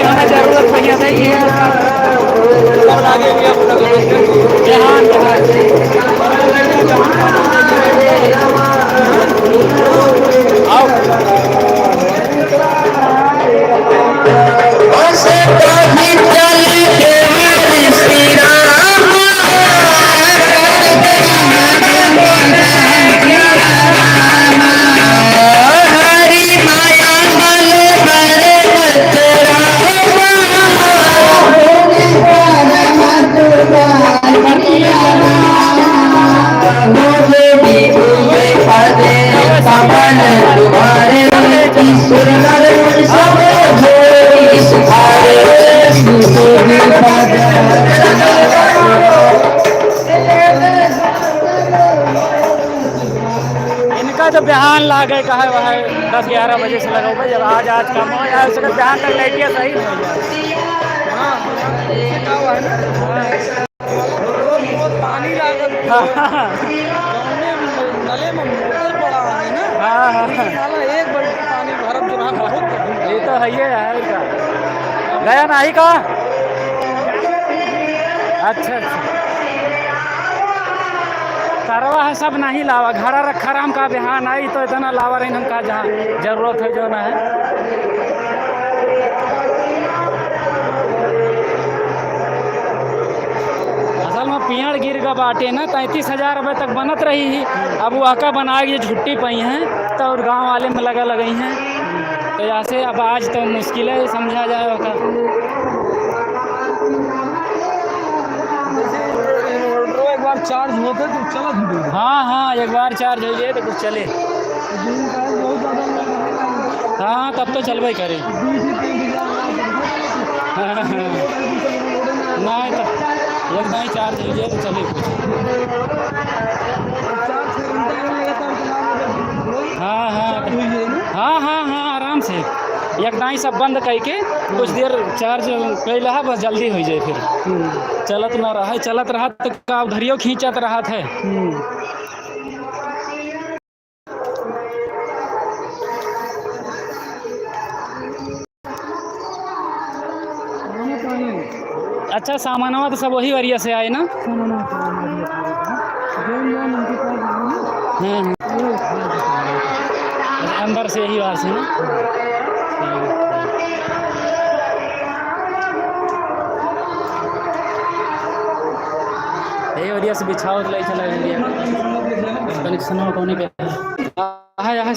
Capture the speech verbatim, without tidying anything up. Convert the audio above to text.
हमें जरूरत भैया से कि ये बिहान, बिहान। आओ। इनका तो बिहान लागे का है, वह दस ग्यारह बजे से लगा हुआ है। जब आज, आज कम हो जाए, उसके बिहान तक लाइटिया सही नहीं हो जाए। हाँ, हाँ, इससे क्या हुआ है ना? हाँ। बहुत पानी लागत है। हाँ। गाँव में नले में मोटर पड़ा है ना? हाँ, हाँ। साला एक बाल्टी पानी भरत जो रहा, बहुत कठिन। ये तो है ही है यार का। गया नाही का? अच्छा, अच्छा। करवा है सब नाही लावा, घरा रखा राम का बिहान आई तो इतना लावा रही हमका जहाँ जरूरत है जो ना है। असल में पियड़ गिर गा बाटे ना, तैंतीस हजार रुपये तक बनत रही ही। अब वहका बनाए के झुट्टी पई हैं तो और गाँव वाले में लगा लगई हैं। तो ऐसे अब आज तो मुश्किल है समझा जाए वहका। जैसे inverter एक बार charge होते तो चलत ही नहीं। हाँ, हाँ, एक बार charge हो जाए तो कुछ चले। दिन का बहुत ज़्यादा लग रहा है। हाँ, तब तो चलबे करे। बीस से तीस हजार लग रहा है। हाँ, हाँ। नहीं तो एक दाई charge हो जाए तो चले कुछ। चार छः घंटा अगर लगातार चला लो, हाँ, हाँ। Charge हो जाए ना। हाँ, हाँ, हाँ, आराम से। एक दाई सब बंद कइके कुछ देर charge कइ लहा, बस जल्दी होइ जाए फिर। हम्म। चलत ना रहा, चलत रहा तो का घड़ियो खींचत रहत है। हम्म। अच्छा, सामानवा तो सब वही वरिया से आए ना? सामानवा तो वही वरिया से आए ना। जौन जौन उनके पास रहे ना, हाँ, हाँ। वो उठा लेते हैं। अच्छा, अंदर से यही बार से ना? ठीक, ठीक। यही वरिया से बिछावत लाई चला गया। कनेक्शनवा कौन के? हाँ, यहाँ